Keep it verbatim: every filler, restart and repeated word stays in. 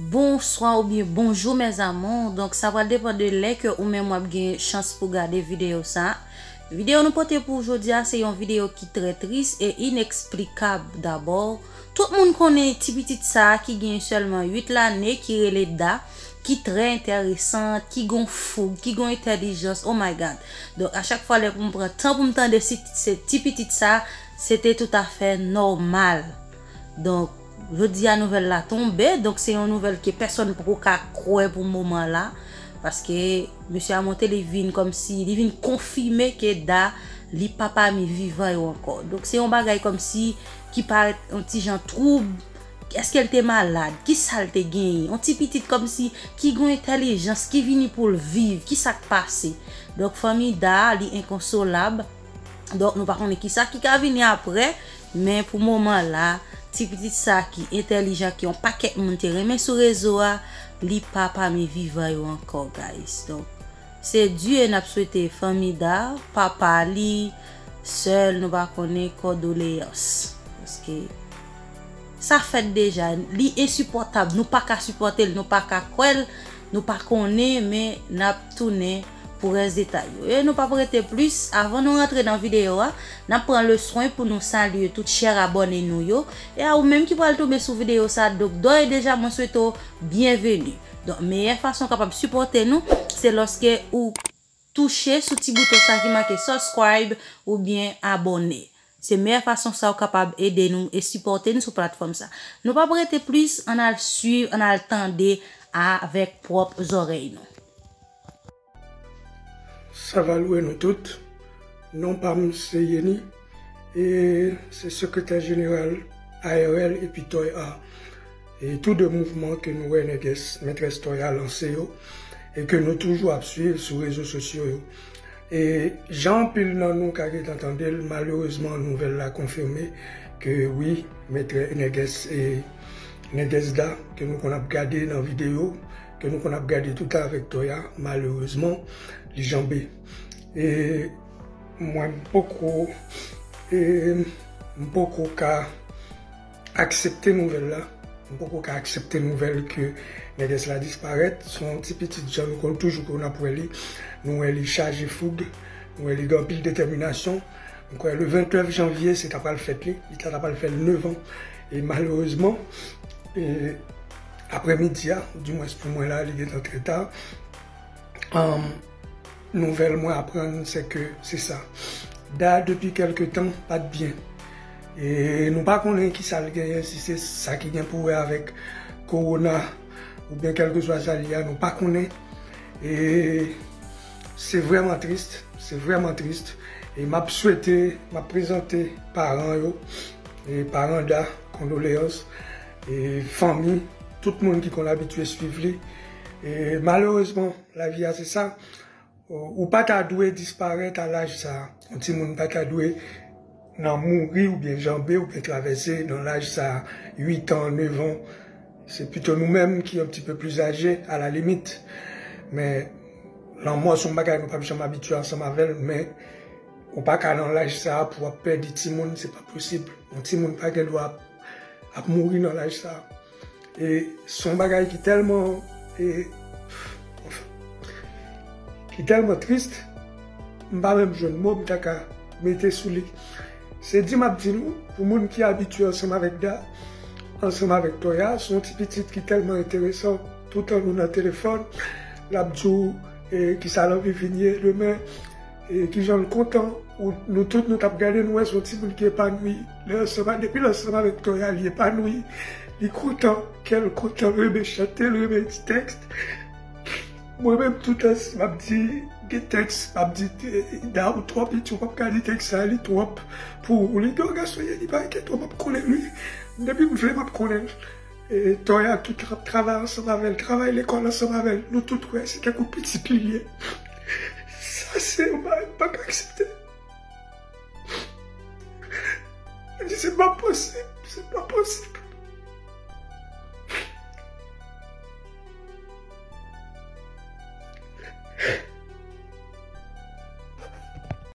Bonswa oubyen bonjou mes amours. Donk sa pral depann de lè ke ou menm w ap gen chans pou gade videyo sa. Videyo nou pote pou jodi a se yon videyo ki trè tris e ineksplikab dabò. Tout moun konnen ti pitit sa ki gen sèlman uit lane ki rele Da, ki trè enteresan, ki gon foug, ki gon entèlijans. Oh my God. Donk a chak fwa lè pou m pran tan pou m tande si se ti pitit sa, se te toutafè nòmal. Donk jodi a nouvèl la tonbe, donk se yon nouvèl ke pèsonn poko ka kwè pou moman la, paske mesye a monte, li vin kòmsi li vin konfime ke Da li pa pami vivan yo ankò. Donk se yon bagay kòmsi ki parèt yon ti jan twoub. Èske l te malad? Kisa l te genyen? Yon ti pitit kòmsi ki gon entèlijans, ki vini pou l viv, kisa k pase? Donk fanmi Da li enkonsolab. Donk nou pa konnen kisa ki ka vini apre, men pou moman la, ti pitit sa ki entèlijan, ke yon pakèt moun te renmen sou rezo a, li pa pami vivan yo ankò, guys. Donk se Dye n ap swete fanmi Da, papa li, sè l, nou pa konnen, kondoleyans. Paske sa fèt deja, li ensipòtab, nou pa ka sipòte l, nou pa ka kwè l, nou pa konnen, men n ap tounen pou rès detay yo. E nou p ap rete plis, avan nou rantre nan videyo a, n ap pran le swen pou nou salye tout chè abòne nou yo. E a ou menm ki pral tonbe sou videyo sa, donk dòyè deja mwen swete w byenveni. Donk meyè fason w kapab sipòte nou, se lòske ou touche sou ti bouton sa ki make subscribe oubyen abòne. Se meyè fason sa w kapab ede nou e sipòte nou sou platfòm sa. Nou p ap rete plis, ann al swiv, ann al tande avèk pwòp zòrèy nou. Sa va lwe nou tout. Non pa m se Yeni e se sekretè jeneral A R L epi Toy Art. E tou de mouvman ke nou wè nègès Mètrès Toya lanse yo e ke nou toujou ap swiv sou rezo sosyo yo. E jan anpil nan nou ka gentan tande l, malerezman nouvèl la konfime ke wi, Mètrès nègès e nègès Da ke nou konn ap gade nan videyo, ke nou konn ap gade toutan avèk Toya, malerezman li janbe. E mwen m poko e m poko ka aksepte nouvèl la. M poko ka aksepte nouvèl ke nègès la disparèt. Se yon ti pitit jan nou konn toujou konn ap wè li. Nou wè li chaje foug, nou wè li gen anpil detèminasyon. M kwè le vennèf janvye se ta pral fèt li, li ta ta pral fè l nèf an. E malerezman, e aprèmidi a, dimwens pou mwen la, li gentan trè ta. Nouvèl mwen aprann se ke se sa. Da depi kèlke tan pa t byen. E nou pa konnen kisa l genyen, si se sa ki gen pou wè avèk kowona oubyen kèlkeswa sa l ye a, nou pa konnen. E se vrèman tris, se vrèman tris. E m ap swete, m ap prezante paran yo, e paran Da, kondoleyans, e fanmi, tout moun ki konn abitye swiv li. E malerezman, lavi a se sa. Ou pa ta dwe disparèt a laj sa a. Yon timoun pa ta dwe nan mouri oubyen janbe oubyen travèse nan laj sa a, uit an, nèf an. Se pito nou menm ki yon ti pe plis aje, alalimit. Men lanmò se yon bagay nou p ap janm abitye ansanm avè l, men ou pa ka nan laj sa a pou w ap pèdi timoun, se pa posib. Yon timoun pa gen dwa ap, ap mouri nan laj sa a. E se yon bagay ki tèlman e, ki tèlman tris, m pa menm jwenn mo m ta ka mete sou li. Se di m ap di nou, pou moun ki abitye ansanm avèk Da, ansanm avèk Toya, se yon ti pitit ki tèlman enteresan, toutan nou nan telefòn, l ap di w e, kisa l anvi vin ye demen, e, kijan l kontan. Ou, nou tout nou t ap gade, nou wè se yon timoun ki epanouyi. Lè ansanm a, depi l ansanm avèk Toya, li epanouyi, li kontan, kè l kontan, l renmen chante, l renmen di tèks. Mwen menm, toutan, si m ap di gen tèks, m ap di, Da, ou twò piti, ou p ap ka di tèks sa, li twòp pou ou. Li di, o gason, Yeni pa enkyete w, m ap konnen l, wi. Depi m vle, m ap konnen l. E, Toya, tout l ap travay ansanm avè l, travay lekòl ansanm avè l. Nou tout wè, se tankou pitit li ye. Sa se yon bagay m pa ka aksepte. Mwen di, se pa posib, se pa posib.